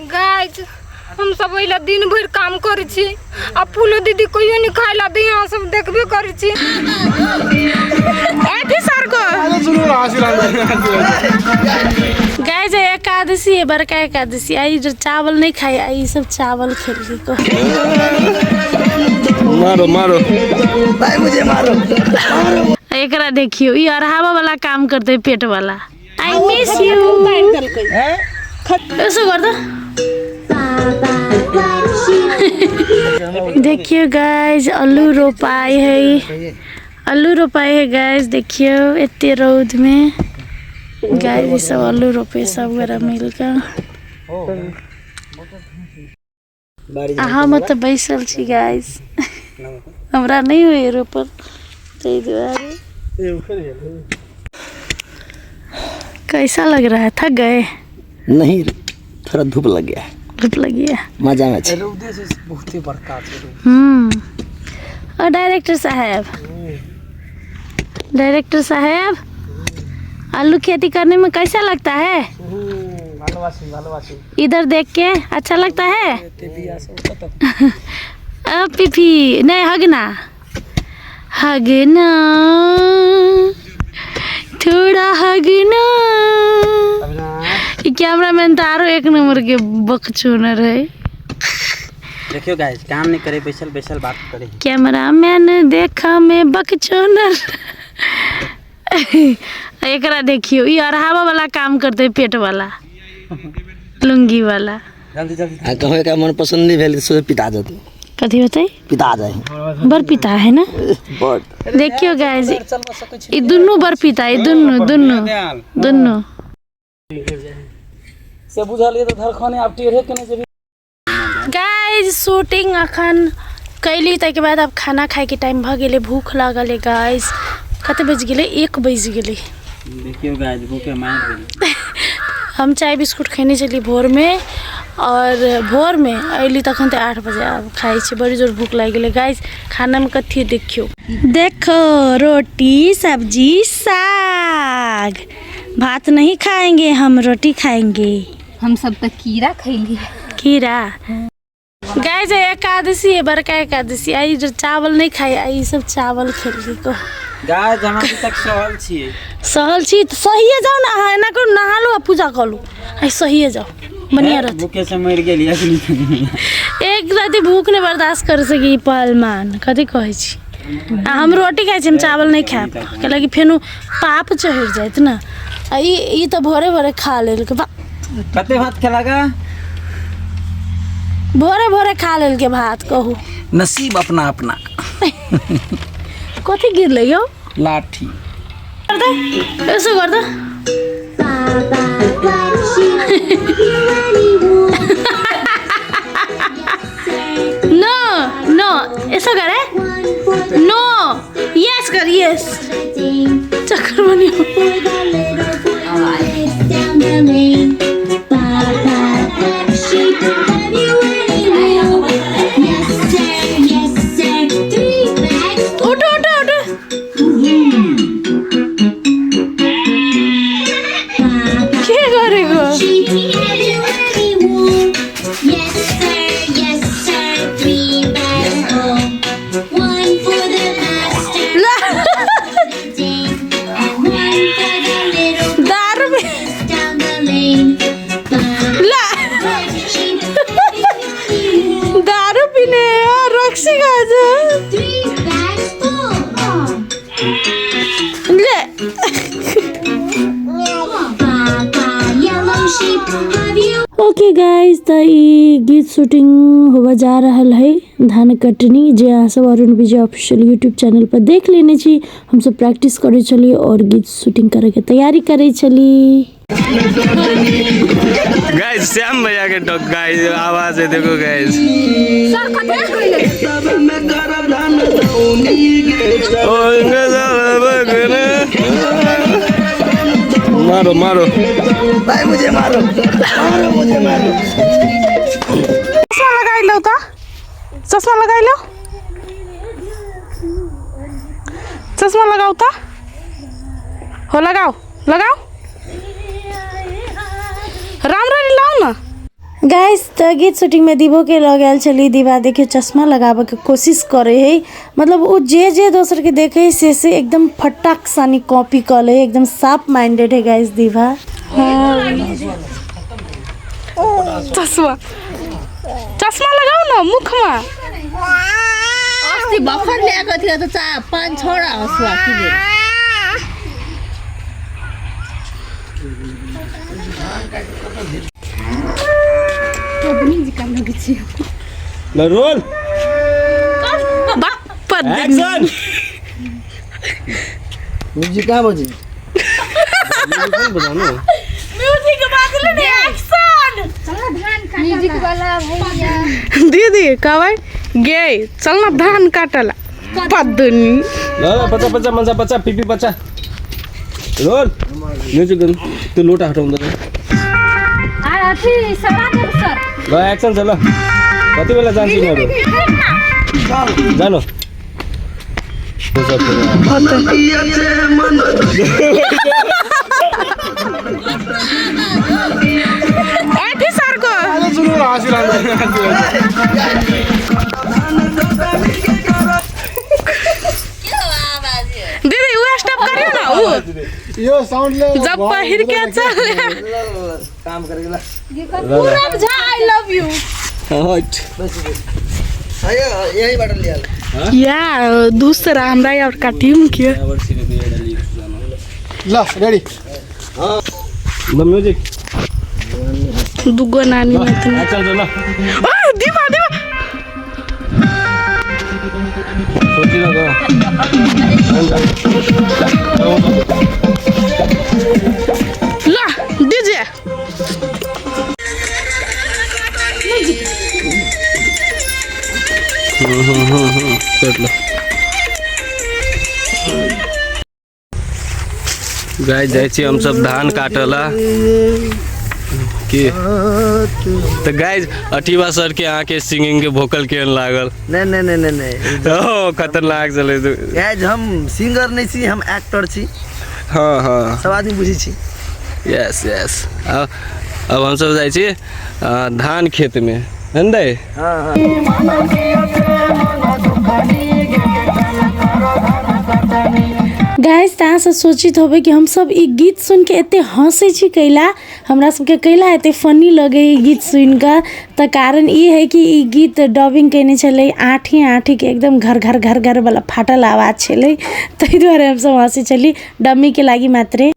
Guys, हम सब ओहि ला दिन भरि काम करै छी आ फूलो दीदी कहियो नहि खाय ला दै, अहाँ सब देखबे करै छी। अथी सर को गाय जे एकादशी है, बड़का एकादशी आई, जो चावल नहीं खाई आई, सब चावल खेल को। मारो मारो। भाई, मुझे मारो। एकरा देखियो, ई अरहावा वाला काम करते, पेट वाला। I miss you. यसो गर्दा देखियो गाइस, आलू रोपाई है, आलू रोपाई है गाइस। देखियो एते रौद में गाइस, ई सब आलू रोपे सब गोरा मिलकर आ हम तऽ बैसल छी गाइस। हमरा नहि होइए रोपल, ताहि दुआरे। कैसा लग रहा है? थक गए? नहीं, थोड़ा धूप लग गया है। धूप लग गया। मजा में छै। और डायरेक्टर साहब, डायरेक्टर साहब, आलू खेती करने में कैसा लगता है? इधर देख के अच्छा लगता है? अब पिपी नहीं, हगना हगना, थोड़ा हगना। ई कैमरामैन तऽ आरो एक नंबर के बकचोनर है। देखियो गाइस, काम नहीं करे, बैसल बैसल बात करे। कैमरामैन देखा में बकचोनर। एकरा देखियो, ई अरहावा वाला काम करते, पेट वाला, लुंगी वाला। जल्दी जल्दी। आ कहूँ एकरा मन पसंद नहीं भेल, सोझे पिता जेतै। कथी होतै? पिता जाए। बड़ पिता है ना? बड़। देखियो गाइस, ई दुनू बड़ पिता, ई दुनू दुनू दुनू। से बुझलियै तऽ धरखने आब टेढ़े केने जेबही। गाइस, शूटिंग अखन कैली, ताहिके बाद आब खाना खाइके टाइम भऽ गेलै। भूख लागल है गाइस। कते बजि गेलै? 1 बजि गेलै। देखियो गाइस, भूखे मारि गेलै। हम चाय बिस्कुट खेने छली भोरमे और भोरमे अयली तखन तऽ 8 बजे, आब खाइ छी। बड़ी जोर भूख लागि गेलै गाइस। खानामे कथी देखियौ, देखो, रोटी सब्जी साग। भात नहीं खाएंगे हम, रोटी खाएंगे। हम सब तऽ कीड़ा खैली। कीड़ा। गाय जे एकादशी है, बड़का एकादशी आई, जो चावल नहीं खाई आई, सब चावल खेलकी को। गाइस, हम अभी तक सहल छियै। सहल छी तऽ सहिए जाउ ने अहाँ। एना करू, नहा लू आ पूजा कऽ लू, आइ सहिए जाउ, बढ़िआँ रहत। भूखे से मरि गेलियै अखनी। एक राति भूख नहि बर्दाश्त कर सकी ई पहलमान। कथी कहै छी? आ हम रोटी खाइ छी, हम चावल नहि खायब, कैलाकि फेनो पाप चढ़ि जायत ने। आ ई तऽ भोरे भोरे खा लेलकै बा। कते भात खेलक? भोरे भोरे खा लेलकै भात। कहू। नसीब अपना अपना। कथी गिरलै यौ? लाठी। यसो गर्दा नो नो, यसो गरे नो, यस कर, यस। चक्कर बन्यो। उठ उठ उठ। के गरेको? Yes, sir, yes, sir, three bags full. One for the master, ल dame, and one for the little दारू down the lane. ल दारू पिने हो, रक्सी खान्छ। Three bags full. ले। Papa, yellow sheep, have you okay guys, तऽ ई गीत शूटिंग होबऽ जा रहल है धान कटनी, जे अहाँ सब अरुण विजय ऑफिशियल यूट्यूब चैनल पर देख लेने छी। हमसब प्रैक्टिस करै छली और गीत शूटिंग करैके तैयारी करै छली। गाइस, श्याम भैया के डॉग गाइस, आवाज है देखो गाइस। सर, कथी खैले? ओ, मारो मारो। भाई, मुझे मारो, मारो मुझे मारो। चश्मा लगाइ लौ त, चश्मा लगाइ लौ, चश्मा लगाऊ त। हो, लगाऊ लगाऊ, राम्ररी लाऊ न। गाइस तऽ गीत शूटिंगमे दीबोके लऽ गेल छली। दीबा देखियौ चश्मा लगाबऽके कोशिश करै है, मतलब ओ जे जे दोसरके देखै है से से एकदम फटाक सानी कॉपी कऽ लै है, एकदम साफ माइंडेड है गाइस दीबा। चश्मा चश्मा लगाउ न मुखमा। अस्ति भर्खर ल्याएको थियो त 4 5 6 वटा हँसुआ किनेर। ल रोल एक्शन। म्यूजिक कहाँ बजी? म्यूजिक बाजले ने, एक्शन। म्यूजिक वाला भैया। दीदी कहबै गे चल न धान काटला पदनी। ल ल बच्चा बच्चा मजा बच्चा पिपी बच्चा रोल म्यूजिक त्यो लोटा हटाउँदैन। आ अथी सरा देब सर। ल एक्सन छ। ल कति बेला जान्छ यिनीहरू? जानु। अथी सरको दीदी उ स्टॉप करियो न, उ यो साउन्डले जब पहिर के चल काम गरेको ल। पूरब झा I love you. हट। यहीँबाट लिइहाल। या दूसरा हमरा और का टीम के। ल रेडी। ल म्युजिक। दुगो नानी में इतना। एक्सन छ। ल ओ दीपा दीपा सोचिरहेको। ल डीजे। ल गाय जाइ छी हमसब धान काटला की। तऽ गाइज अठीबा सर के अहाँके सिंगिंग के वोकल केहन लागल? नहीं नहीं नहीं नहीं नहीं। ओ खतरनाक छलै। गाइज हम सिंगर नहीं छी, हम एक्टर छी। हाँ हाँ सब आदमी बुझै छी। Yes yes. अब हमसब जाइ छी धान खेत में है ने दाइ? हाँ हाँ। गाइस तऽ अहाँसब सोचित होबै कि हमसब ई गीत सुनिके एते हँसै छी कैला, हमरा सबके कैला एते फनी लगै ई गीत सुनिकऽ। तऽ कारण ई है कि ई गीत डबिंग केने छलै आँठी आँठीके एकदम घर घर घर घर वाला फाटल आवाज छलै, ताहि दुआरे हमसब हँसै छली डमीके लागि मात्रे।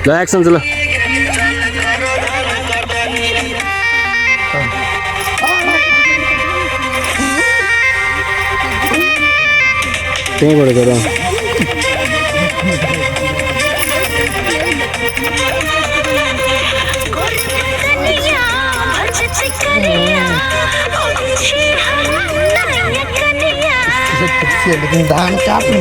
ल एक्सन छ। ल त्यहीँबाट गरौँ। लेकिन धान काट्नु।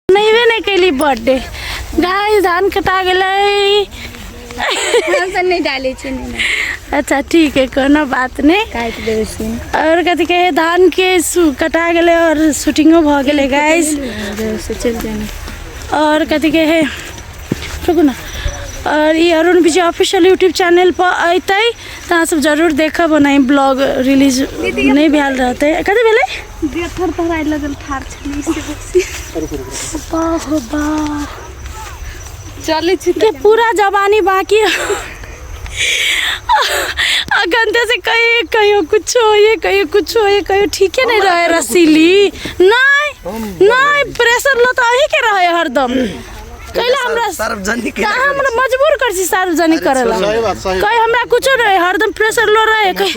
नहिबे नहि कैली बर्थडे। गाइस धान कटा गेलै। हमसब नहि डालै छी। अच्छा ठीक है, कोनो बात नहीं। काटि देबै छी। और कथी कहे धान के कटा गेलै और शूटिंगो भऽ गेलै गाइस। से चलि जाना। और कथी कहे रुकू ना, और ई अरुण विजय ऑफिशियल यूट्यूब चैनल पर अयतै तऽ अहाँ सब जरूर देखब। ओना ब्लॉग रिलीज नहि भेल रहतै। कथी भेलै? थर थराइ लगल ठार छली से बेसी। बाह हो बाह। चलै छी के पूरा जवानी बाकी अखन से कहियो कहियो कुछो होइए, कहियो कुछो होइए, कहियो ठीके नहीं रहे रसीली। नहीं नहीं प्रेशर लो तऽ अही के रहे हरदम। कैला हमरा सार्वजनिक तऽ अहाँ हमरा मजबूर कर छी सार्वजनिक करे ला। सही बात, सही। कहीं हमरा कुछो रहे हरदम प्रेशर लो रहे, कहीं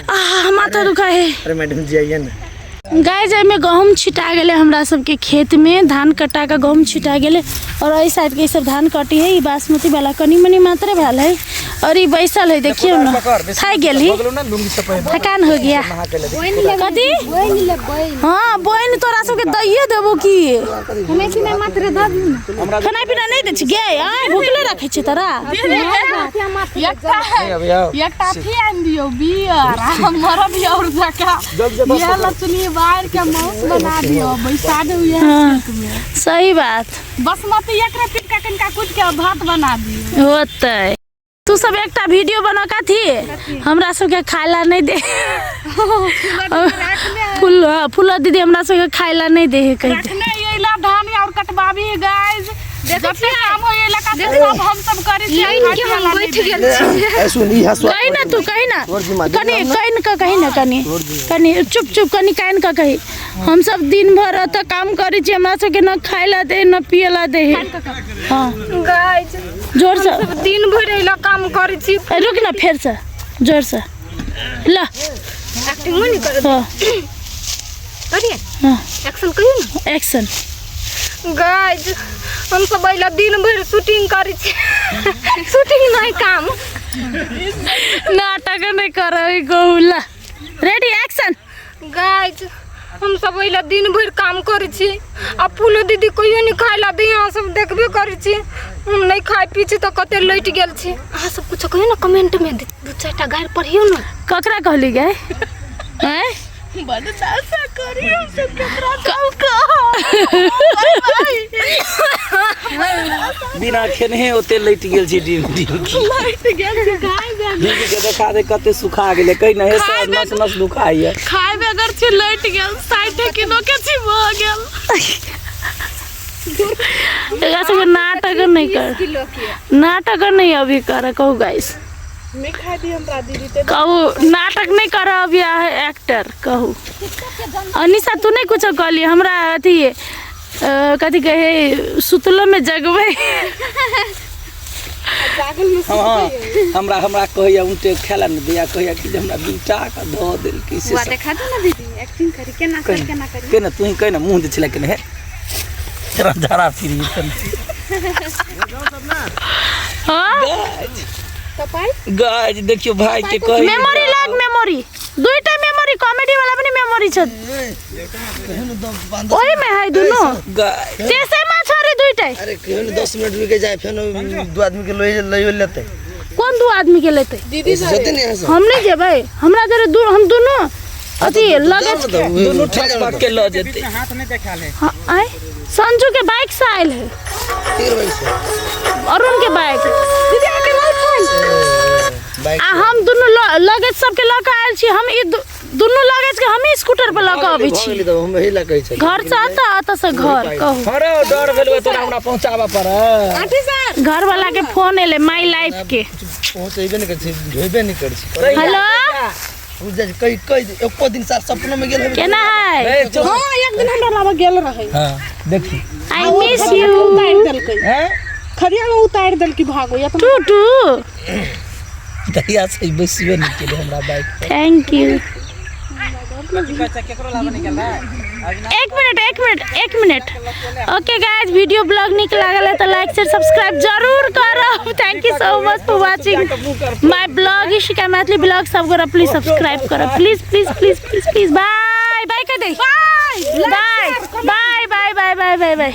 आह माथा दुखाए है। अरे मैडम जी आइए ना। गाय जाहिमे गहूँम छिटा गेलै हमरा सबके खेत में, धान कटा के गहूँम छिटा गेलै। और एहि साइड के सब धान कटी है, ई बासमती वाला कनी मनी मात्रे भेल है। और ई बैसल है देखियो ना थक गेली थकान हो गया कथी हाँ बहिन तोरा सबके दैये देबो की खाना पीना नहीं दै छी गे आय भुखले रखै छी तोरा एकटा अथी आनि दियौ बियर आ मरब और जका इएह लचुनी बारि के माउस बना दियौ बैसा दू इएह हाँ। खेत में सही बात बासमती एकरा पिटका कनिका कुटि के भात बना दियौ होतै तू सब एकटा वीडियो बना कथी हमरा सबके खाय ला नहीं दे फूल हाँ, फूल दीदी हमरा सबके खाय ला नहीं दे है कही दे। रखने अइला धान और कटबाबी गाइस जते काम हो अइला का सब हम सब करै छी लाइन के हम बैठ गेल छी सुन ई हसुआ कही ना तू कही ना तोर जिम्मा दे कनी देब ना। कहीं का कही ना कनी कनी चुप चुप कनी कान का कही हम सब दिन भर एतऽ काम करै छी हमरा सबके न खाय ला दे न पिए ला दे है हाँ गाइस जोर से सब दिन भरि अइला काम करै छी ए, रुक ना फेर से जोर से ल एक्टिंग नहीं कर हाँ करिए हाँ एक्शन कहियो ना एक्शन गाइस हम सब अइला दिन भरि शूटिंग करै छी शूटिंग नहीं काम नाटक नहीं कर कहू ल रेडी एक्शन गाइस हम सब अइला दिन भरि काम करै छी आ फूलो दीदी कहियो नहीं खाय ला दी अहाँ सब देखबे करै छी हम नहीं खाइ पी छी तऽ कते लटि गेल छी अहाँ सब कुछो कहियो ना कमेंट में दू चारिटा गारि पढ़ियौ ना ककरा कहली गए हैं बड दासा करी हम सब केकरा बिना खेने ओते लटि गेल छी डिम डिम लटि गेल छी गाय दीदी के देखा दे कते सुखा गेलै कहि न हे सर नस नस दुखाइए खाय बगैर छी लटि गेल 60 किलो के छी भऽ गेल एकरा सबके नाटक नहीं कर नाटक नहीं अभी कर कहू गाइस नहीं खाय दी हमरा दीदी ते कहू नाटक नहीं कर अभी एक्टर कहू अनिशा तू नहीं कुछो कहली हमरा अथी कथी कहे सुतलो में जगबै हाँ हमरा हमरा कहैया उनटे खेला नहि दैया कहैया कि जे हमरा दूटा के धऽ देलकै से सब देखा दो ना दीदी एक्टिंग करी केना करी केना करी केना तू ही कहि ने मुँह दै छलै केने हे तेरा झाड़ा फिरी हाँ गाज देखियो भाई के कही मेमोरी लाग मेमोरी दुईटा मेमोरी कॉमेडी वाला पनि मेमोरी छ ओही में है दुनु गाज तेसैमा छ रे दुईटै अरे केहन 10 मिनट रुके जाए फेन दू आदमी के लए लए लेतै कोन दू आदमी के लेतै दीदी जते ने यहाँ से हम नहीं जेबै हमरा जरे दू हम दुनु अथी लगेज दुनू ठक पक के लऽ जेतै हाँ, आय संजू के बाइक से आयल है तीर बाइक से अरुण के बाइक बाइक आ हम दुनु लगेज सबके लऽ के आयल छी हम ई दुनु लगेज के हम ही स्कूटर पर लऽ के अबै भऽ छी गेलै तऽ हम एहि लए कहै छी घर से अतऽ अतऽ से घर कहू हरो डर भेल तोरा हमरा पहुँचाबऽ पड़त घर वाला के फोन एले my life के पहुँचेबे नहि करै छी ढोबे नहि करै छी हेलो बुझ जाइ छी कहि कहि एको दिन सार सपनो मे गेल हेबै केना है ए, चुप। हाँ एक दिन हमरा लाबऽ गेल रहै हाँ देखी I miss you उतारि देलकै हैं खरिया में उतारि देलकै भागो या तऽ टू टू दहिया से बैसबे नहि केलै हमरा बाइक पर thank U एक मिनट एक मिनट एक minute okay guys video blog नीक लागल है तो लाइक शेयर सब्सक्राइब जरूर करब thank you so much for watching my blog Ishika Maithili blog सब गोरा प्लीज सब्सक्राइब करब please please please please please bye bye कह दे bye bye bye bye bye bye bye.